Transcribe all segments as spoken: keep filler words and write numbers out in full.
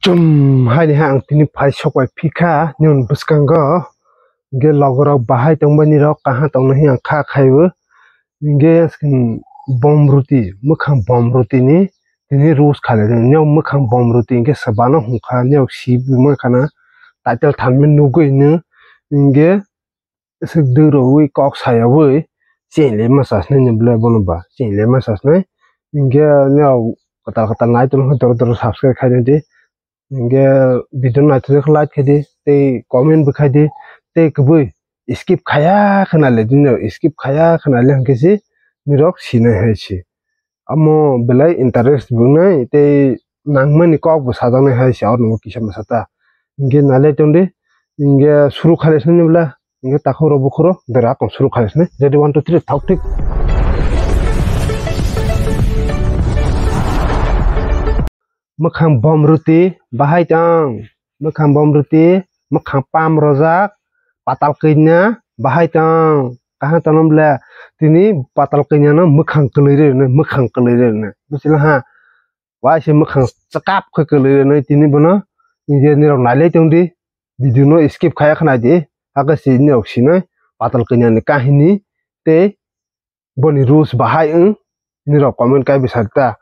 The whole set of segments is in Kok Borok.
Tum, haini ha ang tini phai sok bai phikha, nini bwskango hwnkhe logorok bahai tongmani rok kaha tongna hwnwi ang kha khaiwi. Hwnkhe bom roti, mwkhang bom roti ni tini roast khainai, nini mwkhang bom roti hwnkhe swbano hwnkha, nini si mankha na title thanmani nugwi hwnkhe swk dwrwi kok sayawi chini le ma sasnai ni ble bono ba chini le ma sasnai. Hwnkhe nini kwtal kwtal nai tongkha doro doro subscribe khainai di. Hwnkhe video naithotok khe like khaidi, tei comment bo khaidi, tei kubui skip khaya khwnale, dino skip khaya khwnale hwnkhe si nirok sinai hai si. Amo belai interest bo wngnai, tei nangmani kok bo sajaknai hai si, oro nungwi kisa masa ta. Hwnkhe nailai tongdi, hwnkhe suru khailai sini bwla, hwnkhe takhuk rok bukhuk rok dera kong suru khailai sini. Ready, one, two, three, thok thik. Mwkhang bom roti bahai tong, mwkhang bom roti, mwkhang pam rojak, patal kanya bahai tong. Kaham tongno bwle tini patal kanya no mwkhang kwlwi rwi rwno, mwkhang kwlwi rwi rwno. Buchila ha? Waise mwkhang chakap khe kwlwi rwnai tini bono. Hwnkhe nirok nailai tongdi, video no skip khaya khwnaidi, hakhe si nirok sinai patal kanya ni kahini tei boni roast bahai wng, nirok comment kaibi sadi ta,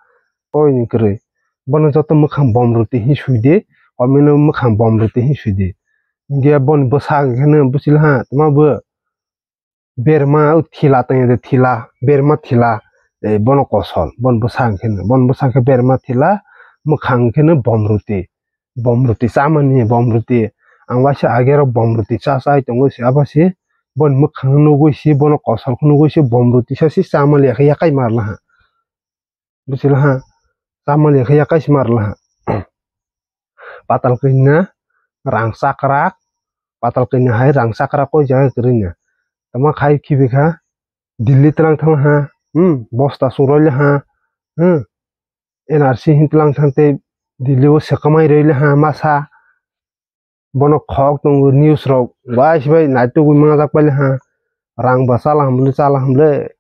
oi ni kwrwi. Bono joto mwkhang bom roti hin suidi, comment o mwkhang bom roti hin suidi. Hwnkhe boni bwsa hwnkhe no buchila ha, tma bo berma o thila tongya de, thila, berma thila, eh, bono kosol, bon bwsa hwnkhe no, bon bwsa hwnkhe berma thila, mwkhang hwnkhe no bom roti. Bom roti chamani, bom roti. Ang waisa age rok bom roti cha chai tongo se, abo se boni mwkhang nugwi se, bono kosol khe nugwi se, bom roti sa se chamaliya khe yakai marla ha. Buchila ha? Chamaliya khe yakai se marla ha. Patal kanya rang chakrak, patal kanya hai rang chakrak koi jaga kwrwi na. Tama khai khibi kha, Delhi tlang thang ha, hmm, bosta chungroi le ha, hmm, N R C hin tlang thang tei Delhi o swkamai roi le ha masa. Bono khok tongo, news rok bai se bai naitugwi manjak pai le ha. Rang ba chala hamle, chala hamle.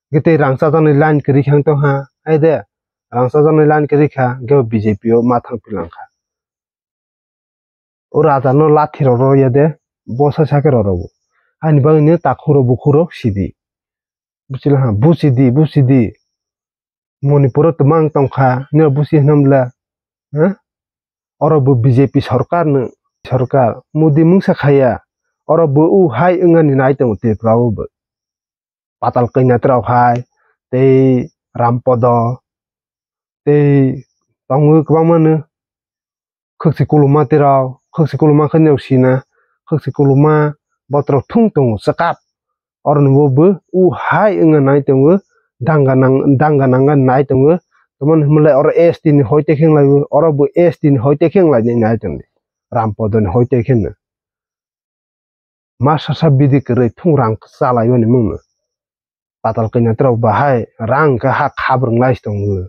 Hwnkhe tei rang chajaknai line kwrwi khe wng tong ha. Hai de, rang chajaknai line kwrwi kha, hwnkhe B J P o ma thang philang kha. O raja no lathi roro ya de, bosa sakhe roro bo. Ani bagwi ni takhuk rok bukhuk rok sidi. Buchila ha, buchidi, buchidi. Manipur o twmang tongkha, nini busi hwnamla, ha? Oro bo B J P sorkar no, sorkar, Modi mungsa khaya, oro bo u hai wngani nai tongo Tripura o bo. Patal kanya rok hai, tei Rampodo, tei tongwi kwbangma no. Khwksi kuluma tirok, khwksi kuluma khe nw sina, khwksi kuluma botrok thung tongo, chwkap. Oroni bo bw u hai wngna nai tongo, danga nang, danga nangna nai tongo. Tamoni hwnmale oro S T ni hoi te khe wng lai o, oro bo S T ni hoi te khe wng lai nai tongo. Rampodo ni hoi te khe no. Ma sasa bidi kwrwi thung rang chalai mani mungno. Patal kanya rok bahai rang khe ha khabrwng lai tongo.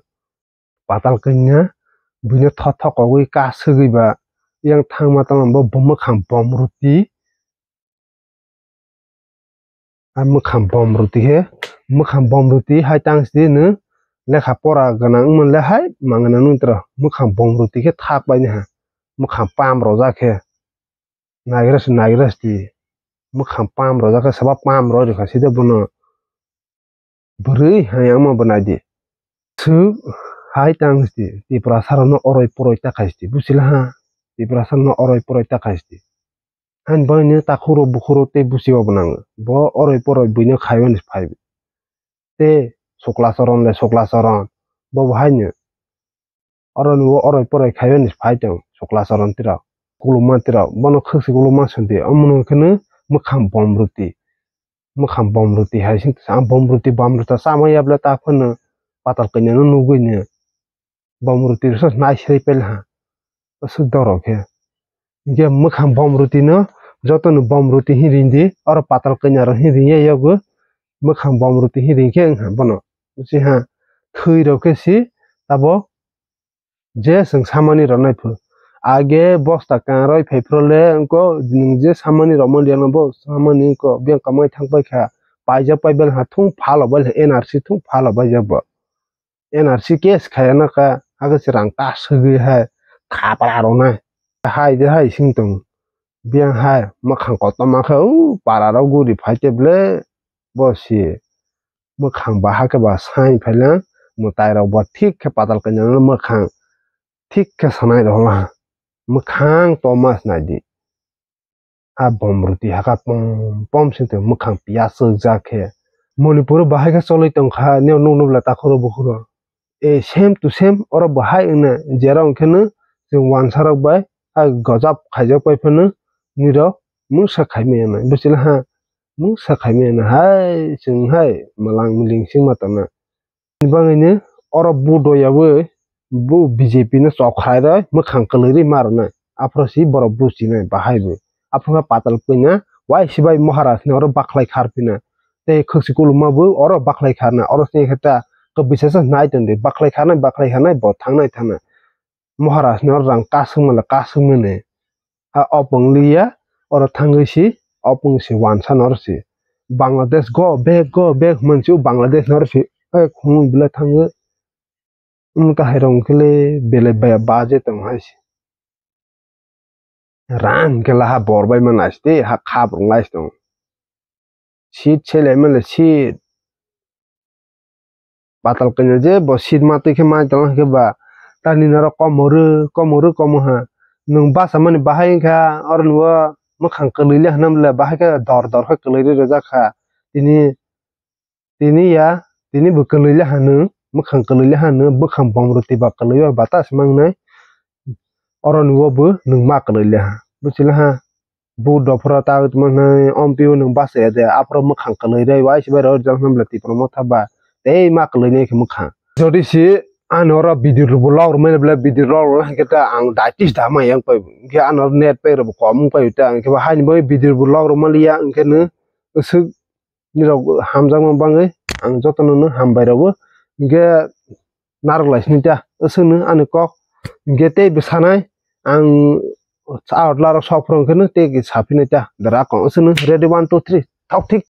Patal kanya buino thok thok kogwi ka swgwi ba yang thangma tongma bo mwkhang bom roti. A mwkhang bom roti khe, mwkhang bom roti hai tang sidi no lekha pora gwnang wngmani le hai mangna nung tro mwkhang bom roti khe thak bai ha mwkhang pam rojak khe. Naigra se naigra se di. Mwkhang pam rojak khe saba pam roi rwkha side bono. Bwrwi hai wngma bo nai di. Swk hai tang se di. Tiprasa rokno oroi poroi ta khai se di. Buchila ha? Tiprasa rokno oroi poroi ta khai se di. Haini bagwi ni takhuk rok bukhuk rok tei buchi bo nango. Bo oroi poroi buino khai mani phai. Tei Sukla Charan le Sukla Charan. Bo bo haino. Oro ni bo oroi poroi khaio ni phai tong Sukla Charan tirok, kuluma tirok, bono khwksi kuluma sandi, omono khe no mwkhang bom roti, mwkhang bom roti hai se, bom roti, bom roti chamai ya bwle ta phano patal kanya no nugwi no bom roti rwsa nai sri pel ha, aswk doro khe. Hingke mwkhang bom roti no joto no bom roti hin ring di, oro patal kanya rok hin ring ya yago, mwkhang bom roti hin ring khe wng ha bono, si ha thwi rok khe si abo. Je chwng samani rwnai phu. Age bosta kangroi phai phro le wngko, nwng je samani rwmani rwna bo samani wngko, biyang kamai thang pai kha, paijak pai bel ha thung phalo bai N R C thung phalo bai jak bo. N R C case khaya na kha, age se rang ta swgwi hai, khapra rwnai. Hai de hai sing tong. Biyang hai mwkhang kotorma khe u para rok guri phai te ble bo si mwkhang baha khe ba sai phai le mwtai rok bo thik khe patal kanya mwkhang thik khe sanai rok la mwkhang toma sinai di. A bom rwtwi haka pom pom se tong mwkhang piya chwkjak khe. Manipur o bahai khe cholwi tong kha, nini nuk nuk le takhuro bukhuro. E, same to same, oro bahai wngna jera wngkhe no chwng wansa rok bai a gojap khaijak pai phano nirok mungsa khai maya nai. Bwswla ha mungsa khai maya nai hai chwng hai malang miling singma tongna. Bangwino oro vote royawi bo B J P no chok khlai rwi mwkhang kwlwi rwi ma rwnai. Aphuru si borok buchinai bahai bo. Aphuru khe patal puina waisi bai Maharaj ni oro bakhlai khar phina. Tei khwksi kuluma bo oro bakhlai kharna. Oro se khe ta kwbwisa se nai tongdi. Bakhlai kharnai, bakhlai kharnai bo thangnai thangnai. Maharaj ni oro rang kasung mala kasung mani. A opong liya, oro thangwi si, opong si wansa nor si. Bangladesh go back, go back, mansi o Bangladesh nor si. Ai, khumui belai thangwi. Wng kahai rong kele belai baya baje tong hai si. Rang kela ha bor bai man lai si, ha khap rong lai si tong. Seat se le mele seat. Patal kanya je bo seat ma twi khe mai tong khe ba. Tani norok komoru, komoru komo ha. Nwng basa mani bahai wngkha oro nw mwkhang kwlwi le hwnam le bahai khe dor dor khe kwlwi rwi rwjak kha. Tini, tini ya, tini bo kwlwi le hanu, mwkhang kwlwi le hanu, bwkhang bom rwtwi ba kwlwi ba batas mangnai. Oro nw bo nwng ma kwlwi le ha. Buchila ha. Bu dophra ta tongma hwnwi, ompio nwng basa ya de, aphuru mwkhang kwlwi rwi, waisa bai rw jang hwnwi bwle Tipra Motha ba tei ma kwlwi nai khe mwkhang. Jodi si ani oro video rwbo log rwmani bwle video log rwna hwnkhe ta ang daitis da ma yang pai, hwnkhe ani oro net pai rwbo kom wng pai ta, hwnkhe ba haini bagwi video rwbo log rwma liya, hwnkhe nw aswk nirok hamjakma bangwi ang jotono no hambai rw o. Hwnkhe narwk lai sini ta, aswkno ani kok. Hwnkhe tei bwsanai ang out larok sok phuru hwnkhe no tei saphinai ta, dara kong aswkno ready, one, two, three, thok thik.